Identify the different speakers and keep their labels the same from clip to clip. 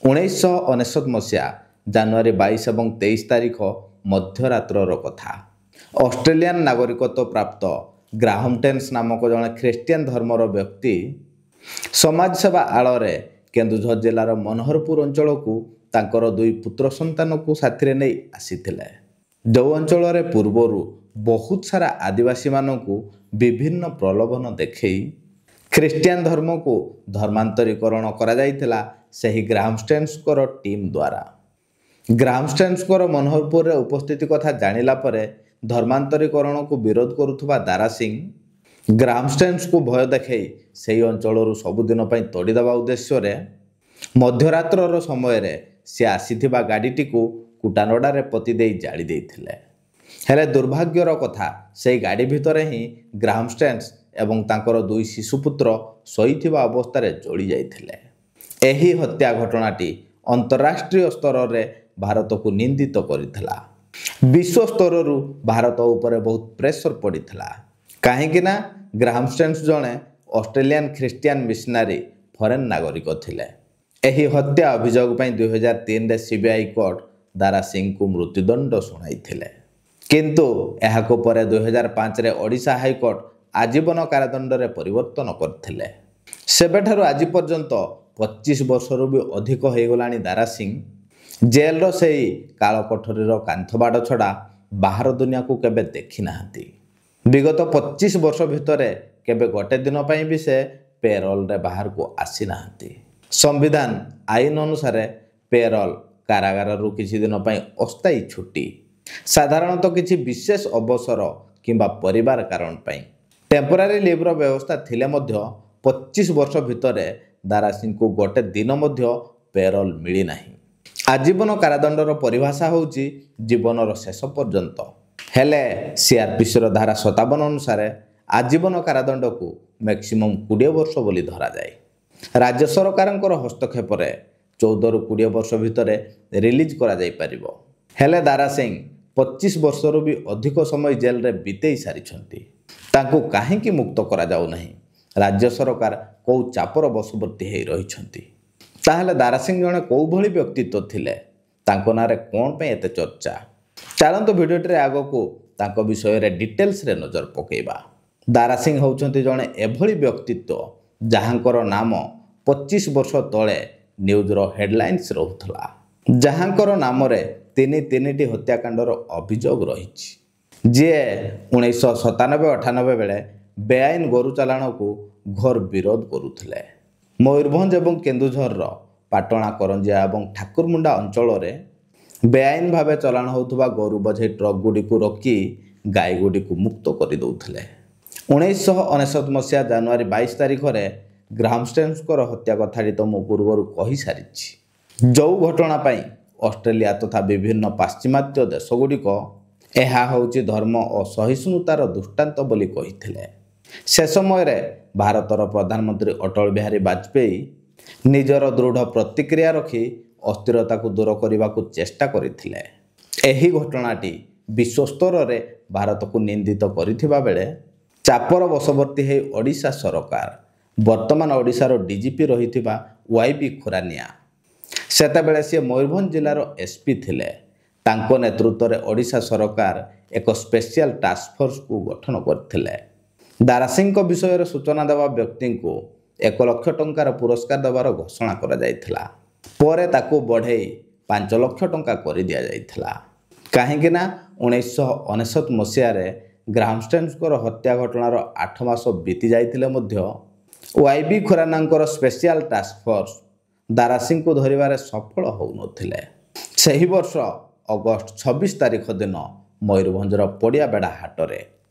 Speaker 1: 1999 ମସିହା ଜାନୁଆରୀ 22 ଏବଂ 23 ତାରିଖ ମଧ୍ୟରାତ୍ରର କଥା। ଅଷ୍ଟ୍ରେଲିଆନ ନାଗରିକତ୍ୱ ପ୍ରାପ୍ତ ଗ୍ରାହମ ଟେନ୍ସ ନାମକ ଜଣେ ଖ୍ରୀଷ୍ଟିଆନ ଧର୍ମର ବ୍ୟକ୍ତି ସମାଜସେବା ଆଳରେ କେନ୍ଦୁଝର ଜିଲ୍ଲାର ମନୋହରପୁର ଅଞ୍ଚଳକୁ ତାଙ୍କର ଦୁଇ ପୁତ୍ର ସନ୍ତାନକୁ ସାଥିରେ ନେଇ ଆସିଥିଲେ, ଯେଉଁ ଅଞ୍ଚଳରେ ପୂର୍ବରୁ ବହୁତ ସାରା ଆଦିବାସୀମାନଙ୍କୁ ବିଭିନ୍ନ ପ୍ରଲୋଭନ ଦେଖେଇ ଖ୍ରୀଷ୍ଟିଆନ ଧର୍ମକୁ ଧର୍ମାନ୍ତରୀକରଣ କରାଯାଇଥିଲା ସେହି ଗ୍ରାହମ ଷ୍ଟେନ୍ସଙ୍କର ଟିମ୍ ଦ୍ୱାରା। ଗ୍ରାହମ ଷ୍ଟେନ୍ସଙ୍କର ମନୋହରପୁରରେ ଉପସ୍ଥିତି କଥା ଜାଣିଲା ପରେ ଧର୍ମାନ୍ତରୀକରଣକୁ ବିରୋଧ କରୁଥିବା ଦାରା ସିଂ ଗ୍ରାହମ ଷ୍ଟେନ୍ସକୁ ଭୟ ଦେଖାଇ ସେହି ଅଞ୍ଚଳରୁ ସବୁଦିନ ପାଇଁ ତଡ଼ିଦେବା ଉଦ୍ଦେଶ୍ୟରେ ମଧ୍ୟରାତ୍ରର ସମୟରେ ସେ ଆସିଥିବା ଗାଡ଼ିଟିକୁ କୁଟାନଡ଼ାରେ ପୋତି ଦେଇ ଜାଳି ଦେଇଥିଲେ। ହେଲେ ଦୁର୍ଭାଗ୍ୟର କଥା, ସେହି ଗାଡ଼ି ଭିତରେ ହିଁ ଗ୍ରାହମ ଷ୍ଟେନ୍ସ ଏବଂ ତାଙ୍କର ଦୁଇ ଶିଶୁପୁତ୍ର ଶୋଇଥିବା ଅବସ୍ଥାରେ ଜଳି ଯାଇଥିଲେ। ଏହି ହତ୍ୟା ଘଟଣାଟି ଅନ୍ତରାଷ୍ଟ୍ରୀୟ ସ୍ତରରେ ଭାରତକୁ ନିନ୍ଦିତ କରିଥିଲା। ବିଶ୍ୱ ସ୍ତରରୁ ଭାରତ ଉପରେ ବହୁତ ପ୍ରେସର ପଡ଼ିଥିଲା, କାହିଁକି ନା ଗ୍ରାହମ ଷ୍ଟେନ୍ସ ଜଣେ ଅଷ୍ଟ୍ରେଲିଆନ ଖ୍ରୀଷ୍ଟିଆନ ମିଶନାରୀ ଫରେନ୍ ନାଗରିକ ଥିଲେ। ଏହି ହତ୍ୟା ଅଭିଯୋଗ ପାଇଁ 2003ରେ ସିବିଆଇ କୋର୍ଟ ଦାରା ସିଂଙ୍କୁ ମୃତ୍ୟୁଦଣ୍ଡ ଶୁଣାଇଥିଲେ। କିନ୍ତୁ ଏହାକୁ ପରେ 2005ରେ ଓଡ଼ିଶା ହାଇକୋର୍ଟ ଆଜୀବନ କାରାଦଣ୍ଡରେ ପରିବର୍ତ୍ତନ କରିଥିଲେ। ସେବେଠାରୁ ଆଜି ପର୍ଯ୍ୟନ୍ତ 25 ବର୍ଷରୁ ବି ଅଧିକ ହୋଇଗଲାଣି ଦାରା ସିଂ ଜେଲର ସେଇ କାଳକୋଠରୀର କାନ୍ଥବାଡ଼ ଛଡ଼ା ବାହାର ଦୁନିଆକୁ କେବେ ଦେଖିନାହାନ୍ତି। ବିଗତ 25 ବର୍ଷ ଭିତରେ କେବେ ଗୋଟେ ଦିନ ପାଇଁ ବି ସେ ପେରୋଲରେ ବାହାରକୁ ଆସିନାହାନ୍ତି। ସମ୍ବିଧାନ ଆଇନ ଅନୁସାରେ ପେରୋଲ କାରାଗାରରୁ କିଛି ଦିନ ପାଇଁ ଅସ୍ଥାୟୀ ଛୁଟି, ସାଧାରଣତଃ କିଛି ବିଶେଷ ଅବସର କିମ୍ବା ପରିବାର କାରଣ ପାଇଁ ଟେମ୍ପୋରାରୀ ଲିଭ୍ର ବ୍ୟବସ୍ଥା ଥିଲେ ମଧ୍ୟ 25 ବର୍ଷ ଭିତରେ ଦାରା ସିଂଙ୍କୁ ଗୋଟେ ଦିନ ମଧ୍ୟ ପେରୋଲ ମିଳିନାହିଁ। ଆଜୀବନ କାରାଦଣ୍ଡର ପରିଭାଷା ହେଉଛି ଜୀବନର ଶେଷ ପର୍ଯ୍ୟନ୍ତ। ହେଲେ ସିଆର୍ପିସିର ଧାରା 57 ଅନୁସାରେ ଆଜୀବନ କାରାଦଣ୍ଡକୁ ମ୍ୟାକ୍ସିମମ୍ 20 ବର୍ଷ ବୋଲି ଧରାଯାଏ। ରାଜ୍ୟ ସରକାରଙ୍କର ହସ୍ତକ୍ଷେପରେ 14ରୁ 20 ବର୍ଷ ଭିତରେ ରିଲିଜ୍ କରାଯାଇପାରିବ। ହେଲେ ଦାରା ସିଂ 25 ବର୍ଷରୁ ବି ଅଧିକ ସମୟ ଜେଲରେ ବିତେଇ ସାରିଛନ୍ତି। ତାଙ୍କୁ କାହିଁକି ମୁକ୍ତ କରାଯାଉନାହିଁ? ରାଜ୍ୟ ସରକାର କେଉଁ ଚାପର ବଶବର୍ତ୍ତୀ ହେଇ ରହିଛନ୍ତି? ତାହେଲେ ଦାରା ସିଂ ଜଣେ କେଉଁ ଭଳି ବ୍ୟକ୍ତିତ୍ୱ ଥିଲେ? ତାଙ୍କ ନାଁରେ କ'ଣ ପାଇଁ ଏତେ ଚର୍ଚ୍ଚା? ଚାଲନ୍ତୁ ଭିଡ଼ିଓଟିରେ ଆଗକୁ ତାଙ୍କ ବିଷୟରେ ଡିଟେଲ୍ସରେ ନଜର ପକାଇବା। ଦାରା ସିଂ ହେଉଛନ୍ତି ଜଣେ ଏଭଳି ବ୍ୟକ୍ତିତ୍ୱ ଯାହାଙ୍କର ନାମ 25 ବର୍ଷ ତଳେ ନ୍ୟୁଜ୍ର ହେଡ଼ଲାଇନ୍ସ ରହୁଥିଲା, ଯାହାଙ୍କର ନାମରେ 3 3ଟି ହତ୍ୟାକାଣ୍ଡର ଅଭିଯୋଗ ରହିଛି, ଯିଏ 1997-98 ବେଳେ ବେଆଇନ ଗୋରୁ ଚାଲାଣକୁ ଘୋର ବିରୋଧ କରୁଥିଲେ। ମୟୂରଭଞ୍ଜ ଏବଂ କେନ୍ଦୁଝରର ପାଟଣା, କରଞ୍ଜିଆ ଏବଂ ଠାକୁରମୁଣ୍ଡା ଅଞ୍ଚଳରେ ବେଆଇନ ଭାବେ ଚଲାଣ ହେଉଥିବା ଗୋରୁ ବୋଝେଇ ଟ୍ରକ୍ ଗୁଡ଼ିକୁ ରୋକି ଗାଈଗୁଡ଼ିକୁ ମୁକ୍ତ କରିଦେଉଥିଲେ। 1999 ମସିହା ଜାନୁଆରୀ 22 ତାରିଖରେ ଗ୍ରାହମ ଷ୍ଟେନ୍ସଙ୍କର ହତ୍ୟା କଥାଟି ତ ମୁଁ ପୂର୍ବରୁ କହିସାରିଛି, ଯେଉଁ ଘଟଣା ପାଇଁ ଅଷ୍ଟ୍ରେଲିଆ ତଥା ବିଭିନ୍ନ ପାଶ୍ଚିମାତ୍ୟ ଦେଶଗୁଡ଼ିକ ଏହା ହେଉଛି ଧର୍ମ ଓ ସହିଷ୍ଣୁତାର ଦୃଷ୍ଟାନ୍ତ ବୋଲି କହିଥିଲେ। ସେ ସମୟରେ ଭାରତର ପ୍ରଧାନମନ୍ତ୍ରୀ ଅଟଳ ବିହାରୀ ବାଜପେୟୀ ନିଜର ଦୃଢ଼ ପ୍ରତିକ୍ରିୟା ରଖି ଅସ୍ଥିରତାକୁ ଦୂର କରିବାକୁ ଚେଷ୍ଟା କରିଥିଲେ। ଏହି ଘଟଣାଟି ବିଶ୍ୱସ୍ତରରେ ଭାରତକୁ ନିନ୍ଦିତ କରିଥିବା ବେଳେ ଚାପର ବଶବର୍ତ୍ତୀ ହେଇ ଓଡ଼ିଶା ସରକାର, ବର୍ତ୍ତମାନ ଓଡ଼ିଶାର ଡିଜିପି ରହିଥିବା ୱାଇ ବି ଖୁରାନିଆ, ସେତେବେଳେ ସିଏ ମୟୂରଭଞ୍ଜ ଜିଲ୍ଲାର ଏସ୍ପି ଥିଲେ, ତାଙ୍କ ନେତୃତ୍ୱରେ ଓଡ଼ିଶା ସରକାର ଏକ ସ୍ପେଶିଆଲ ଟାସ୍କଫୋର୍ସକୁ ଗଠନ କରିଥିଲେ। ଦାରା ସିଂଙ୍କ ବିଷୟରେ ସୂଚନା ଦେବା ବ୍ୟକ୍ତିଙ୍କୁ 1 ଲକ୍ଷ ଟଙ୍କାର ପୁରସ୍କାର ଦେବାର ଘୋଷଣା କରାଯାଇଥିଲା। ପରେ ତାକୁ ବଢ଼େଇ 5 ଲକ୍ଷ ଟଙ୍କା କରିଦିଆଯାଇଥିଲା। କାହିଁକି ନା 1999 ମସିହାରେ ଗ୍ରାହମ ଷ୍ଟେନ୍ସଙ୍କର ହତ୍ୟା ଘଟଣାର 8 ମାସ ବିତି ଯାଇଥିଲେ ମଧ୍ୟ ୱାଇ ବି ଖୁରାନାଙ୍କର ସ୍ପେଶିଆଲ ଟାସ୍କଫୋର୍ସ ଦାରା ସିଂଙ୍କୁ ଧରିବାରେ ସଫଳ ହେଉନଥିଲେ। ସେହି ବର୍ଷ ଅଗଷ୍ଟ 26 ତାରିଖ ଦିନ ମୟୂରଭଞ୍ଜର ପଡ଼ିଆବେଡ଼ା ହାଟରେ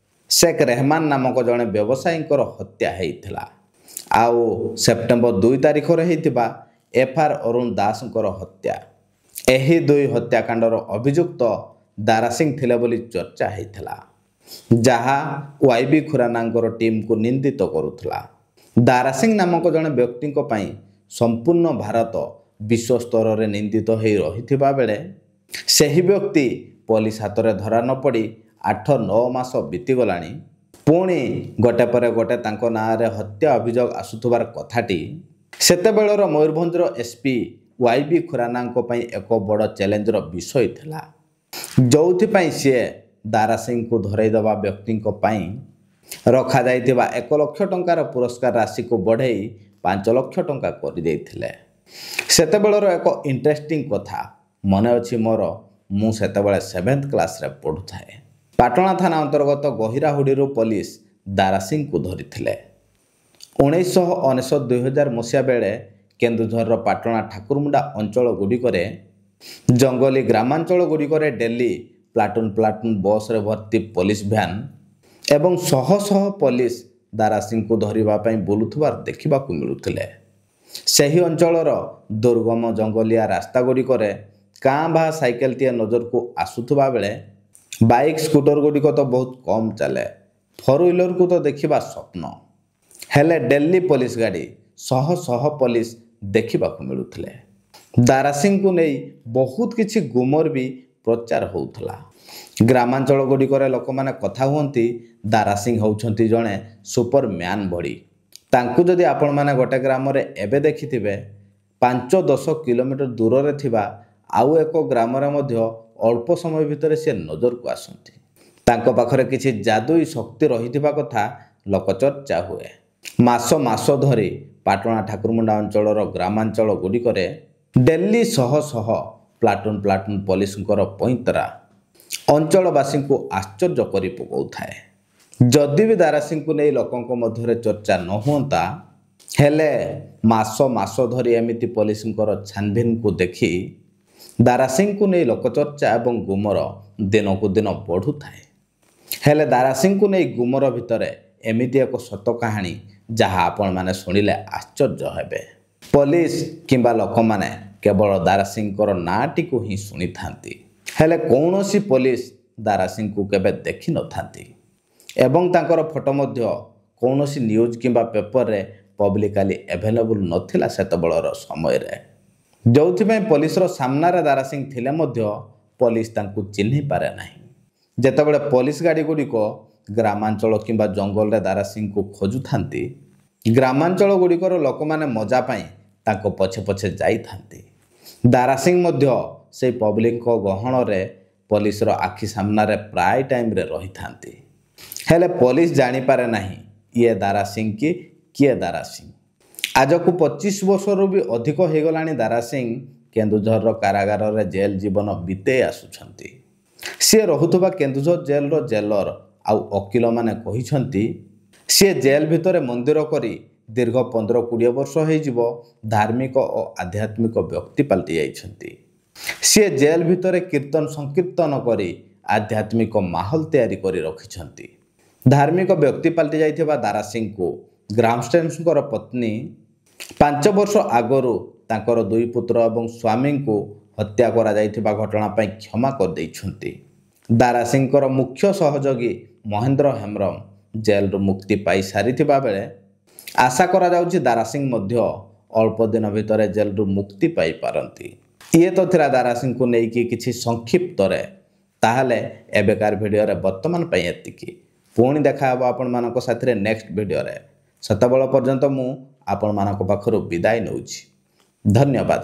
Speaker 1: ଶେଖ ରେହମାନ ନାମକ ଜଣେ ବ୍ୟବସାୟୀଙ୍କର ହତ୍ୟା ହେଇଥିଲା। ଆଉ ସେପ୍ଟେମ୍ବର 2 ତାରିଖରେ ହେଇଥିବା ଏଫ୍ ଆର୍ ଅରୁଣ ଦାସଙ୍କର ହତ୍ୟା, ଏହି ଦୁଇ ହତ୍ୟାକାଣ୍ଡର ଅଭିଯୁକ୍ତ ଦାରା ସିଂ ଥିଲେ ବୋଲି ଚର୍ଚ୍ଚା ହେଇଥିଲା, ଯାହା ୱାଇ ବି ଖୁରାନାଙ୍କର ଟିମ୍କୁ ନିନ୍ଦିତ କରୁଥିଲା। ଦାରା ସିଂ ନାମକ ଜଣେ ବ୍ୟକ୍ତିଙ୍କ ପାଇଁ ସମ୍ପୂର୍ଣ୍ଣ ଭାରତ ବିଶ୍ୱ ସ୍ତରରେ ନିନ୍ଦିତ ହେଇ ରହିଥିବା ବେଳେ ସେହି ବ୍ୟକ୍ତି ପୋଲିସ ହାତରେ ଧରା ନ ପଡ଼ି 8-9 ମାସ ବିତିଗଲାଣି। ପୁଣି ଗୋଟେ ପରେ ଗୋଟେ ତାଙ୍କ ନାଁରେ ହତ୍ୟା ଅଭିଯୋଗ ଆସୁଥିବାର କଥାଟି ସେତେବେଳର ମୟୂରଭଞ୍ଜର ଏସ୍ପି ୱାଇ.ବି. ଖୁରାନାଙ୍କ ପାଇଁ ଏକ ବଡ଼ ଚ୍ୟାଲେଞ୍ଜର ବିଷୟ ଥିଲା, ଯେଉଁଥିପାଇଁ ସିଏ ଦାରା ସିଂଙ୍କୁ ଧରାଇଦେବା ବ୍ୟକ୍ତିଙ୍କ ପାଇଁ ରଖାଯାଇଥିବା 1 ଲକ୍ଷ ଟଙ୍କାର ପୁରସ୍କାର ରାଶିକୁ ବଢ଼େଇ 5 ଲକ୍ଷ ଟଙ୍କା କରିଦେଇଥିଲେ। ସେତେବେଳର ଏକ ଇଣ୍ଟରେଷ୍ଟିଂ କଥା ମନେ ଅଛି ମୋର। ମୁଁ ସେତେବେଳେ 7th କ୍ଲାସ୍ରେ ପଢ଼ୁଥାଏ। ପାଟଣା ଥାନା ଅନ୍ତର୍ଗତ ଗହିରାହୁଡ଼ିରୁ ପୋଲିସ ଦାରା ସିଂଙ୍କୁ ଧରିଥିଲେ। 1999-2000 ମସିହା ବେଳେ କେନ୍ଦୁଝରର ପାଟଣା ଠାକୁରମୁଣ୍ଡା ଅଞ୍ଚଳ ଗୁଡ଼ିକରେ, ଜଙ୍ଗଲୀ ଗ୍ରାମାଞ୍ଚଳ ଗୁଡ଼ିକରେ ଡେଲି ପ୍ଲାଟୁନ୍ ପ୍ଲାଟୁନ୍ ବସ୍ରେ ଭର୍ତ୍ତି ପୋଲିସ ଭ୍ୟାନ୍ ଏବଂ ଶହ ଶହ ପୋଲିସ ଦାରା ସିଂଙ୍କୁ ଧରିବା ପାଇଁ ବୁଲୁଥିବାର ଦେଖିବାକୁ ମିଳୁଥିଲେ। ସେହି ଅଞ୍ଚଳର ଦୁର୍ଗମ ଜଙ୍ଗଲିଆ ରାସ୍ତା ଗୁଡ଼ିକରେ କାଁ ଭାଁ ସାଇକେଲଟିଏ ନଜରକୁ ଆସୁଥିବା ବେଳେ ବାଇକ୍ ସ୍କୁଟର ଗୁଡ଼ିକ ତ ବହୁତ କମ୍ ଚାଲେ, ଫୋର୍ ହ୍ୱିଲରକୁ ତ ଦେଖିବା ସ୍ୱପ୍ନ। ହେଲେ ଡେଲି ପୋଲିସ ଗାଡ଼ି, ଶହ ଶହ ପୋଲିସ ଦେଖିବାକୁ ମିଳୁଥିଲେ। ଦାରା ସିଂଙ୍କୁ ନେଇ ବହୁତ କିଛି ଗୁମର ବି ପ୍ରଚାର ହେଉଥିଲା। ଗ୍ରାମାଞ୍ଚଳ ଗୁଡ଼ିକରେ ଲୋକମାନେ କଥା ହୁଅନ୍ତି, ଦାରା ସିଂ ହେଉଛନ୍ତି ଜଣେ ସୁପରମ୍ୟାନ୍ ଭଳି। ତାଙ୍କୁ ଯଦି ଆପଣମାନେ ଗୋଟେ ଗ୍ରାମରେ ଏବେ ଦେଖିଥିବେ, 5-10 କିଲୋମିଟର ଦୂରରେ ଥିବା ଆଉ ଏକ ଗ୍ରାମରେ ମଧ୍ୟ ଅଳ୍ପ ସମୟ ଭିତରେ ସେ ନଜରକୁ ଆସନ୍ତି। ତାଙ୍କ ପାଖରେ କିଛି ଯାଦୁଇ ଶକ୍ତି ରହିଥିବା କଥା ଲୋକଚର୍ଚ୍ଚା ହୁଏ। ମାସ ମାସ ଧରି ପାଟଣା ଠାକୁରମୁଣ୍ଡା ଅଞ୍ଚଳର ଗ୍ରାମାଞ୍ଚଳ ଗୁଡ଼ିକରେ ଡେଲି ଶହ ଶହ ପ୍ଲାଟୁନ୍ ପ୍ଲାଟୁନ୍ ପୋଲିସଙ୍କର ପଇଁତରା ଅଞ୍ଚଳବାସୀଙ୍କୁ ଆଶ୍ଚର୍ଯ୍ୟ କରି ପକାଉଥାଏ। ଯଦି ବି ଦାରା ସିଂଙ୍କୁ ନେଇ ଲୋକଙ୍କ ମଧ୍ୟରେ ଚର୍ଚ୍ଚା ନ ହୁଅନ୍ତା, ହେଲେ ମାସ ମାସ ଧରି ଏମିତି ପୋଲିସଙ୍କର ଛାନଭିନକୁ ଦେଖି ଦାରା ସିଂଙ୍କୁ ନେଇ ଲୋକଚର୍ଚ୍ଚା ଏବଂ ଗୁମର ଦିନକୁ ଦିନ ବଢ଼ୁଥାଏ। ହେଲେ ଦାରା ସିଂଙ୍କୁ ନେଇ ଗୁମର ଭିତରେ ଏମିତି ଏକ ସତ କାହାଣୀ, ଯାହା ଆପଣମାନେ ଶୁଣିଲେ ଆଶ୍ଚର୍ଯ୍ୟ ହେବେ। ପୋଲିସ କିମ୍ବା ଲୋକମାନେ କେବଳ ଦାରା ସିଂଙ୍କର ନାଁଟିକୁ ହିଁ ଶୁଣିଥାନ୍ତି, ହେଲେ କୌଣସି ପୋଲିସ ଦାରା ସିଂଙ୍କୁ କେବେ ଦେଖିନଥାନ୍ତି ଏବଂ ତାଙ୍କର ଫଟୋ ମଧ୍ୟ କୌଣସି ନ୍ୟୁଜ୍ କିମ୍ବା ପେପରରେ ପବ୍ଲିକାଲି ଆଭେଲେବୁଲ୍ ନଥିଲା ସେତେବେଳର ସମୟରେ, ଯେଉଁଥିପାଇଁ ପୋଲିସର ସାମ୍ନାରେ ଦାରା ସିଂ ଥିଲେ ମଧ୍ୟ ପୋଲିସ ତାଙ୍କୁ ଚିହ୍ନି ପାରେ ନାହିଁ। ଯେତେବେଳେ ପୋଲିସ ଗାଡ଼ି ଗୁଡ଼ିକ ଗ୍ରାମାଞ୍ଚଳ କିମ୍ବା ଜଙ୍ଗଲରେ ଦାରା ସିଂଙ୍କୁ ଖୋଜୁଥାନ୍ତି, ଗ୍ରାମାଞ୍ଚଳ ଗୁଡ଼ିକର ଲୋକମାନେ ମଜା ପାଇଁ ତାଙ୍କ ପଛେ ପଛେ ଯାଇଥାନ୍ତି। ଦାରା ସିଂ ମଧ୍ୟ ସେଇ ପବ୍ଲିକଙ୍କ ଗହଣରେ ପୋଲିସର ଆଖି ସାମ୍ନାରେ ପ୍ରାୟ ଟାଇମ୍ରେ ରହିଥାନ୍ତି, ହେଲେ ପୋଲିସ ଜାଣିପାରେ ନାହିଁ ଇଏ ଦାରା ସିଂ କି କିଏ ଦାରା ସିଂ। ଆଜକୁ 25 ବର୍ଷରୁ ବି ଅଧିକ ହୋଇଗଲାଣି ଦାରା ସିଂ କେନ୍ଦୁଝରର କାରାଗାରରେ ଜେଲ୍ ଜୀବନ ବିତେଇ ଆସୁଛନ୍ତି। ସିଏ ରହୁଥିବା କେନ୍ଦୁଝର ଜେଲ୍ର ଜେଲର ଆଉ ଓକିଲମାନେ କହିଛନ୍ତି, ସିଏ ଜେଲ୍ ଭିତରେ ମନ୍ଦିର କରି ଦୀର୍ଘ 15-20 ବର୍ଷ ହେଇଯିବ ଧାର୍ମିକ ଓ ଆଧ୍ୟାତ୍ମିକ ବ୍ୟକ୍ତି ପାଲଟି ଯାଇଛନ୍ତି। ସିଏ ଜେଲ୍ ଭିତରେ କୀର୍ତ୍ତନ ସଂକୀର୍ତ୍ତନ କରି ଆଧ୍ୟାତ୍ମିକ ମାହୋଲ ତିଆରି କରି ରଖିଛନ୍ତି। ଧାର୍ମିକ ବ୍ୟକ୍ତି ପାଲଟି ଯାଇଥିବା ଦାରା ସିଂଙ୍କୁ ଗ୍ରାମଷ୍ଟେନ୍ସଙ୍କର ପତ୍ନୀ 5 ବର୍ଷ ଆଗରୁ ତାଙ୍କର 2 ପୁତ୍ର ଏବଂ ସ୍ୱାମୀଙ୍କୁ ହତ୍ୟା କରାଯାଇଥିବା ଘଟଣା ପାଇଁ କ୍ଷମା କରିଦେଇଛନ୍ତି। ଦାରା ସିଂଙ୍କର ମୁଖ୍ୟ ସହଯୋଗୀ ମହେନ୍ଦ୍ର ହେମ୍ବ୍ରମ ଜେଲରୁ ମୁକ୍ତି ପାଇସାରିଥିବା ବେଳେ ଆଶା କରାଯାଉଛି ଦାରା ସିଂ ମଧ୍ୟ ଅଳ୍ପ ଦିନ ଭିତରେ ଜେଲରୁ ମୁକ୍ତି ପାଇପାରନ୍ତି। ଇଏ ତ ଥିଲା ଦାରା ସିଂଙ୍କୁ ନେଇକି କିଛି ସଂକ୍ଷିପ୍ତରେ। ତାହେଲେ ଏବେକାର ଭିଡ଼ିଓରେ ବର୍ତ୍ତମାନ ପାଇଁ ଏତିକି। ପୁଣି ଦେଖାହେବ ଆପଣମାନଙ୍କ ସାଥିରେ ନେକ୍ସଟ ଭିଡ଼ିଓରେ। ସେତେବେଳ ପର୍ଯ୍ୟନ୍ତ ମୁଁ ଆପଣମାନଙ୍କ ପାଖରୁ ବିଦାୟ ନେଉଛି। ଧନ୍ୟବାଦ।